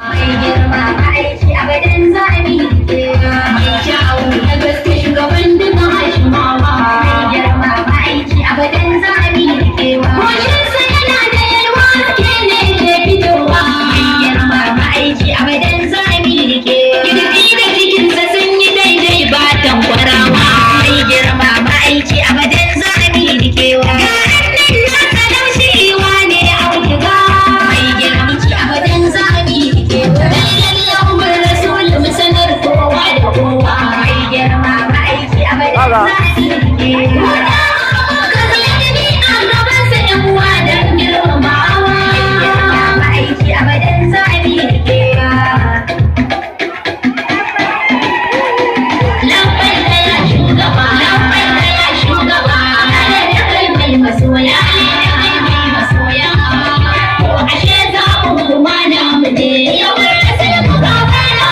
Mai girma aiki abadan zami mai kyawu na gaske, shugaban duka Hashimawa. Mai girma aiki abadan zami Goshinsa yana da yalwa, ke ne ke fitowa. Mai girma aiki abadan zami Kirji da cikinsa sun yi daidai, ba tankwarawa. Mai girma aiki abadan zami rikewa. Ga hannun nasa laushiwa ne auduga. Mai girma abadan zami rikewa. Lallan rasul mu sanar kowa da kowa. Mai girma aiki abadan zami rikewa. A gabansa yan uwa don girmamawa. Mai girma aiki abadan zami rikewa. Lambai ɗaya shugaba, lambai ɗaya shugaba, ale da kai mai masoya, ale da kai mai masoya. Ko ashe zaɓin kuma na mu ne, yawar asali mu gaba na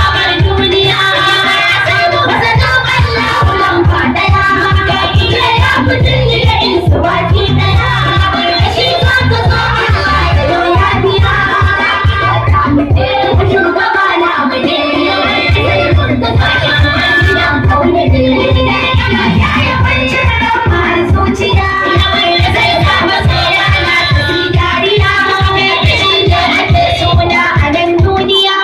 abar duniya. Yawar asali mu masa zaɓen lamba ɗaya, ga ike ya fitin da insu baki ɗaya. Yawar shi za ka zo Allah ya yo ya biya. Shugaba na mu ne, yawar asali mu da gidan kaune ne. Zuciya zai kama tsaya na tafi dariya. Shi ne ake suna a nan duniya.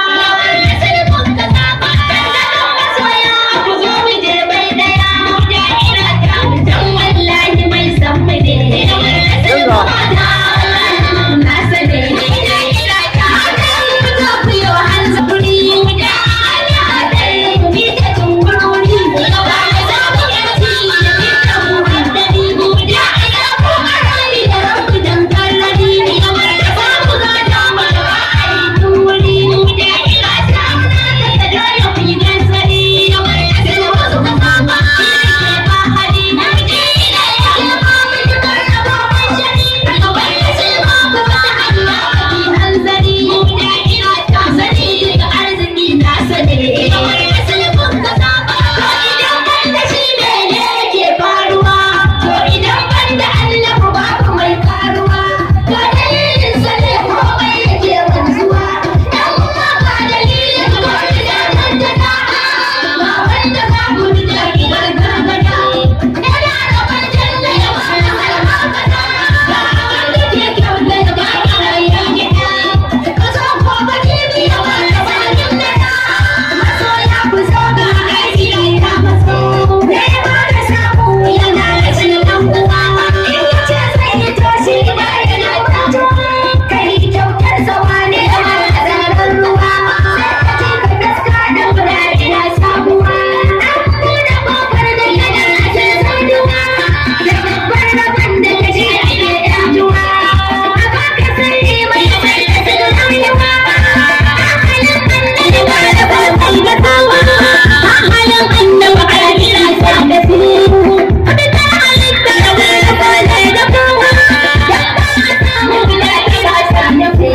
Masoya, ku zo mu je bai daya. Da ira ta dan wallahi mai san mu ne. Na sane. Ku yi hanzari da mi ta tungururi. Gaba da zamu yanci da ta muhaddadi. Da ina ko arani da rabbi dan karrari. Kamar da zamu ga damar ba a yi turi. Da ina ta ta dole ku yi nazari. Kamar da wasu ka saba ke ba hali. Na ji ina ya ba mu karraba bashari. Kamar da sai ba ku ta hanya ki hanzari. Da ina ta sani ga arziki na sani. Kamar da sai kun ka saba. To idan ban da shi ne ke faruwa? To idan ban da Allah babu mai karuwa. To dalilin sa ne komai yake wanzuwa. Dan uwa, ga dalilin ko da tantana. Ga wanda za ku rike kibar gargada. Yana rabon janna ya ba alhakata. Ga wanda ke kyauta ya ba ya gida. Ka zo ko ba jibi ya ba ka sanin nada. Masoya, ku zo ga aiki ya maso. Nema da samu yana rashin ɗan uwa. In ya ce zai yi toshi ba yana mantuwa. Kai kyautar sawa ne a zarar ruwa. Sai ka ce ka taska da rayuwa sabuwa. An buɗe ƙofar da yana ake saduwa. Da babbar rabon da kashi ake ɗanjuwa. A baka sirri mai tsallasa rayuwa. Halin annabi ba da farkon gasawa. Halin annabi a kira sa da su. Fitar halitta da wani da kowa. Dan ba a samu lafiya sa da su.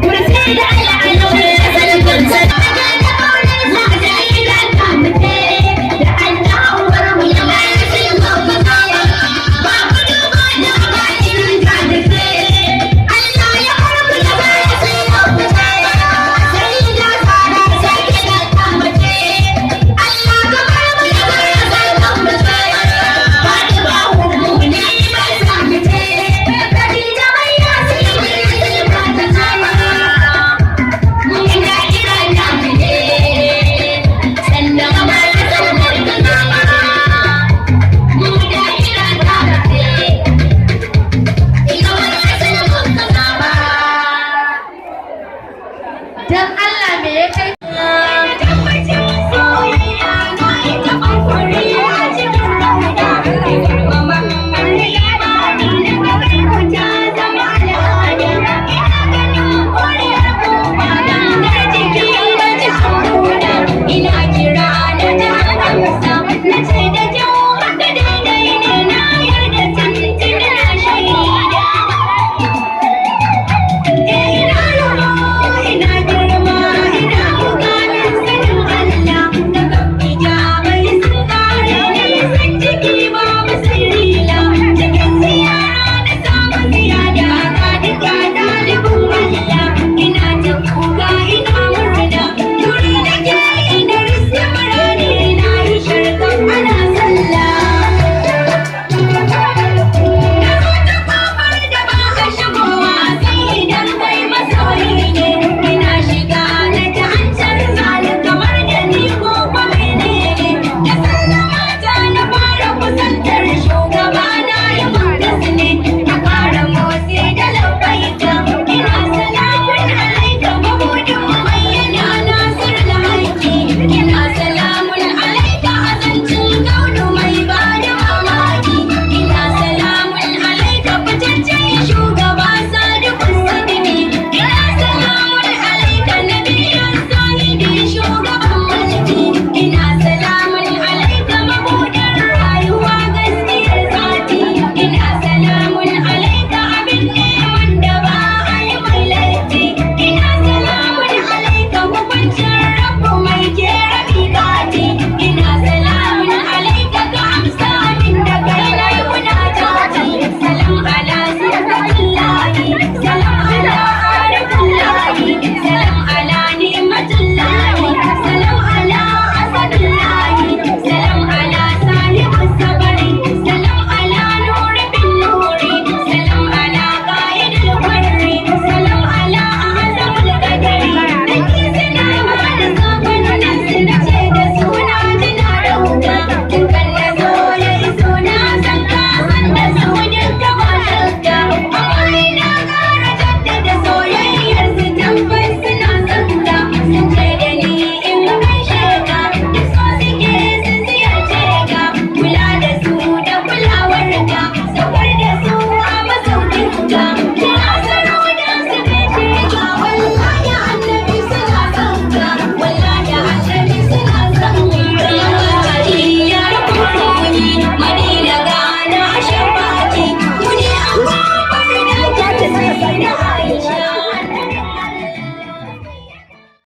Kursi da al'alawar asalin sa. Da aure sa da ila ta mace. Da Allah mu ya ba shi ba ku duba da ba irin ta da ke. Allah ya bar mu ya ba shi sai da tsara sai da ta mace. Allah ka bar mu ya ba sai mace. Fatima mu ne ba sa mace. Khadija mai yasi ba ta tsara. Mun ga ira ta ne. Sannan ma ta sanar da mun ga ira ta ne. Ina wani asalin muka zaba. Dan Allah, me ya kai